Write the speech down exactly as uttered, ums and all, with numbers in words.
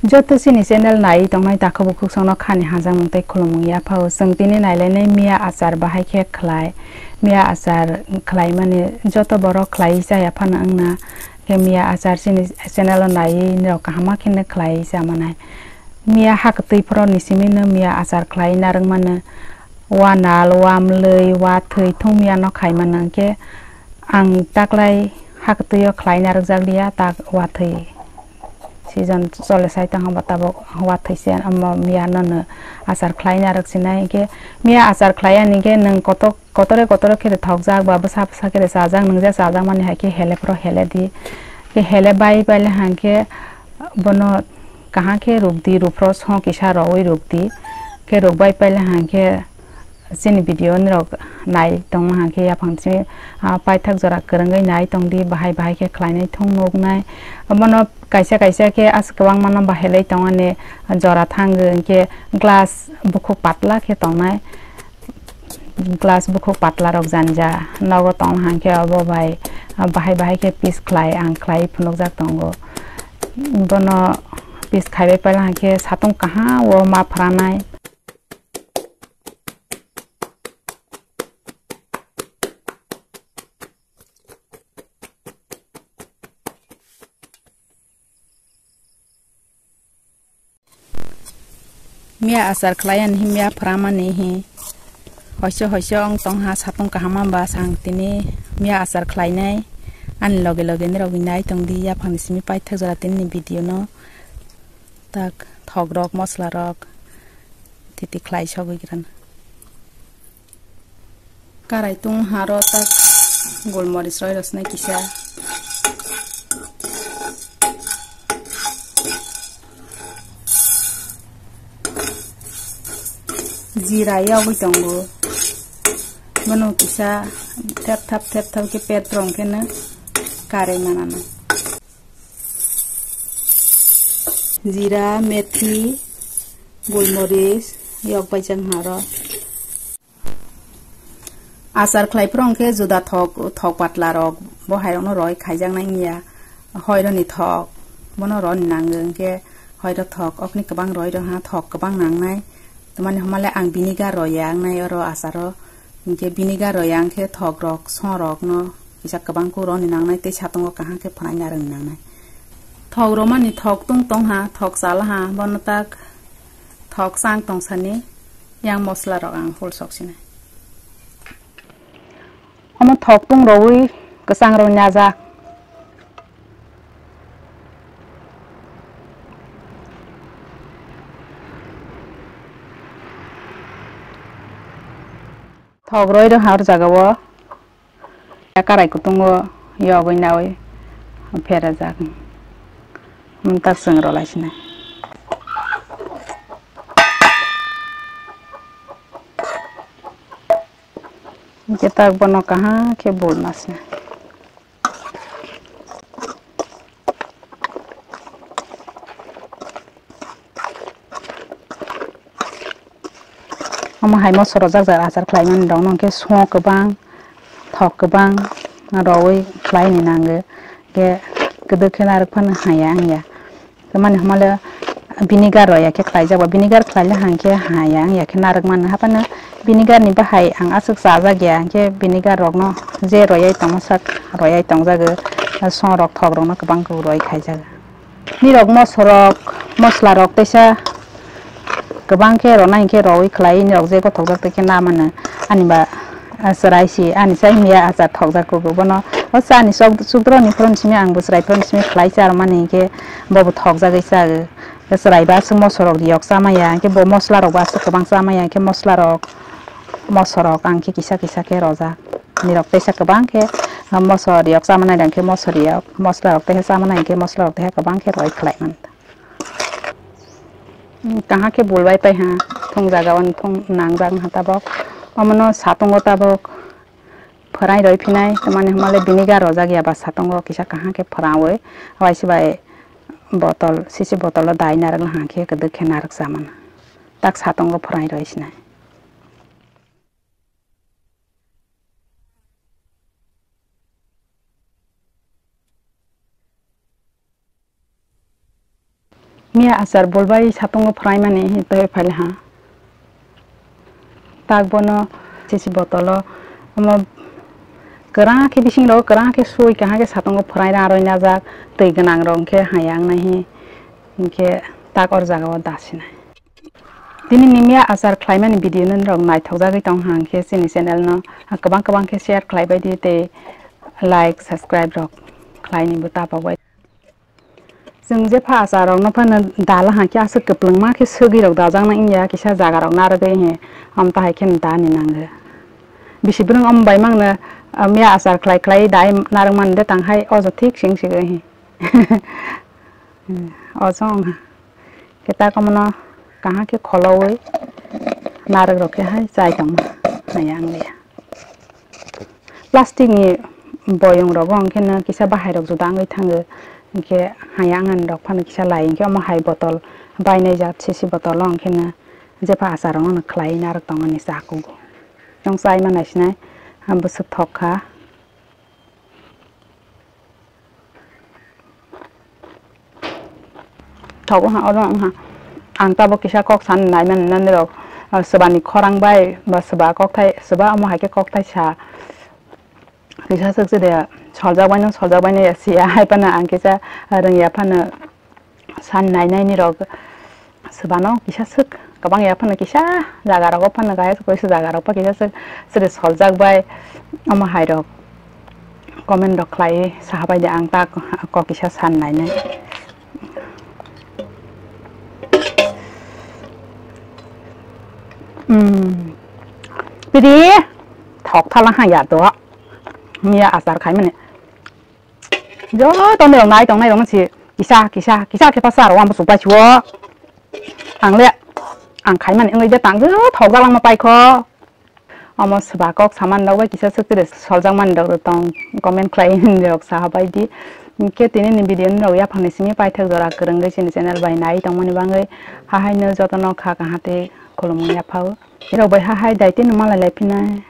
Joto chini channel nai tongnai takhuk bukhuk songno khani hamjakmung tei khulumung yaphao. Chwng tini nailainai miya achar bahai khe khlai. Miya achar khlaimani joto borok khlai chaya phano wngna. Khe miya achar chini channel o naiwi norok kaham ma kheno khlai chamanai. Miya hakwtwi phoro ni simi no miya achar khlai narwk mano. Wa nal, wa mlwi, wa thwi thung miya no khai mano. Hwnkhe ang taklai hakwtwi o khlai narwk jak liya, tak wa thwi. Season chole sai tong hwnba tabuk wa thwi se omo miya no no achar khlai narwk sinai. Hwnkhe miya achar khlai ani hwnkhe nwng kotor, kotore kotore khe thokjak ba bwsa bwsa khe chajak, nwng je chajak mani hai khe hele phoro hele di. Khe hele bai bai le hang khe bono kaham khe ruk di, ruk phoro song kisa rowi ruk di. Khe ruk bai pai le hang khe chini video ni rok nai tongma hang khe yaphang chini, ah, paithak jora kwrwngwi nai tong di, bahai bahai khe khlainai thung nuknai. Omono kaisa kaisa khe aswk kwbangma no bahai lai tongmani jora thango, hwnkhe glass bukhuk patla khe tongnai. Glass bukhuk patla rok janja nogo tong hang khe obo bai, ah, bahai bahai khe piece khlai ang khlai phunukjak tongo. Bono piece khaibai paila hang khe satung kaham o ma phranai. Miya achar khlai ani hi miya phramani hi. Hoiso hoiso wng tong ha satung kaham ba sang tini miya achar khlainai. Ani loge loge nirok nai tong di yaphang ni simi paithak jora tini ni video no. Tak thok rok, mosla rok titi khlai sogwi gran. Karai tung haro tak golmoris roi rosnai kisa. Jira yogwi tongo. Bono kisa thep thap thep thap khe pet rong khe no karai manana. Jira, methi, golmoris, yok bai jang haro. Achar khlai phuru hwnkhe juda thok, thok patla rok bo hai rokno roi khaijak nai wngya. Hoi roni thok, bono roni nango hwnkhe hoi ro thok, okni kwbang roi ro ha thok kwbang nangnai. Tamani hwnmale ang vinegar roya wngnai oro acharo. Hinkhe vinegar roya wngkhe thok rok, song rok no kisa kwbang khe roni nangnai tei satungo kaham khe phwrang narwkni nangnai. Thok romani thok tung tong ha, thok chala ha, bono tak thok chang tong sani yang mosla rok ang hul sok sinai. Omo thok tung rowi kwchang rok nyajak. Thok roi rw ha o jaga o. Karai kutung o yogwi nawi pherajak. Mwtak chwng rw lai sinai. Hwnkhe tak bono kaham khe bul ma sinai. Omo hai moso rojak jara achar khlai mani rok no hwnkhe song kwbang, thok kwbang rowi khlai ni nango. Hwnkhe kwdwk khe narwk phano haya wngya. Tamani hwnmale vinegar rw ya khe khlaijak ba, vinegar khlaile hang khe ha ya wng ya khe narwk mano. Haphano vinegar ni bahai ang aswk chajak ya, hwnkhe vinegar rokno je rw yai tongma sak rw yai tongjago, song rok thok rokno kwbang khe rw yai khaijago. Nirok moso rok, mosla rok teisa kwbang khe rwnai hwnkhe rwi khlai nirok je gothokjak tei khe na mano ani ba. Ah, chwrai si ani chai miya achar thokjak kugo bono. O chani chok, chukdro ni phron simi ang bo chwrai phron simi khlai cha rwmani hinkhe bobo thokjagwi chago. Chwrai bo aswk moso rok riyok chamaya hinkhe bo mosla rok bo aswk kwbang chamaya hinkhe mosla rok, moso rok ang khe kisa kisa khe rojak. Nirok teisa kwbang khe, ah, moso riyok chamanai rang khe moso riyok, mosla rok teisa chamanai hinkhe mosla rok teisa kwbang khe roi khlai man. Kaham khe bul bai pai ha, thung jaga o thung nangjak ha tabok. Omono satungo tabok phwrai roi phinai, tamani hwnmale vinegar rojak ya ba satungo kisa kaham khe phwrawi, waisa bai botol, sisi botol o dai narwk ha khe kwdwk khe narwk chamano. Tak satungo phwrai roi sinai. Miya achar bolbai satungo phwraimani hi tei phaile ha. Tak bono sisi botolo omo kwrang khe bising rogo kwrang khe sui kaham khe satungo phwrai raroi najak twi gwnang rok khe haya wngnai hi hinkhe tak or jaga o dasinai. Tini ni miya achar khlaimani video no norok naithok jagwi tong hang khe chini channel no kwbang kwbang khe share khlai bai di tei like subscribe rok khlai ni bo ta pok bai. Chwng jepha achar rok no phano dala hang khe aswk kwplwng ma khe swgwi rok dajak nang ya kisa jaga rok narwgwi he am tahai khe da ni nango. Bisi bwrwng om bai mangno miya achar khlai khlai dai narwk mani de tang hai o thik sing sik he. O chong ha. Khe ta komono kaham khe kholowi narwk rok khe hai chai tongma haya wng liya. Plastic ni boyong rogo hwnkhe no kisa bahai rok juda wngwi thango, hinkhe haya wngani rok phano kisa lai hinkhe omo hai botol bainai jak sisi botol o hwnkhe no jepha achar rok no khlai narwk tongmani cha kugo. Chong chai ma naisinai bwswk thok kha. Thogo ha, oro wng ha. Ang tabok kisa kok san nai man nani rok, ah, swbani khorang bai ba swba kokthai, swba omo hai khe kokthai sa. Kisa swk se de soljak bai no, soljak bai no ya siya hai phano ang kisa rwngya phano san nai nai ni rok. Swbano kisa swk, kwbang ya phano kisa jaga rogo phano kaisa kaisa jaga rok pa kisa swk, swk soljak bai omo hai rok comment rok khlai saha bai de ang ta kok kisa san nai nai. Hmm. Pidi thok thala ha ya do. Miya achar khai mani. Joto ni rok nai tong nai rok si kisa kisa kisa khe pasa rok ang bwswk bai chuo. Ang le ang khai mani wngwi de tang thok jak langma pai kho. Omo swba kok saman rok bai kisa swk tiri soljak mani rok tong comment khlai rok saha bai di. Khe tini ni video ni rok yaphang ni simi paithak jora kwrwngwi chini channel bai nai tong mani bangwi hahai no joto no kha kaham tei khulumung yaphao. Rok bai hahai dai tini malai lai phinai.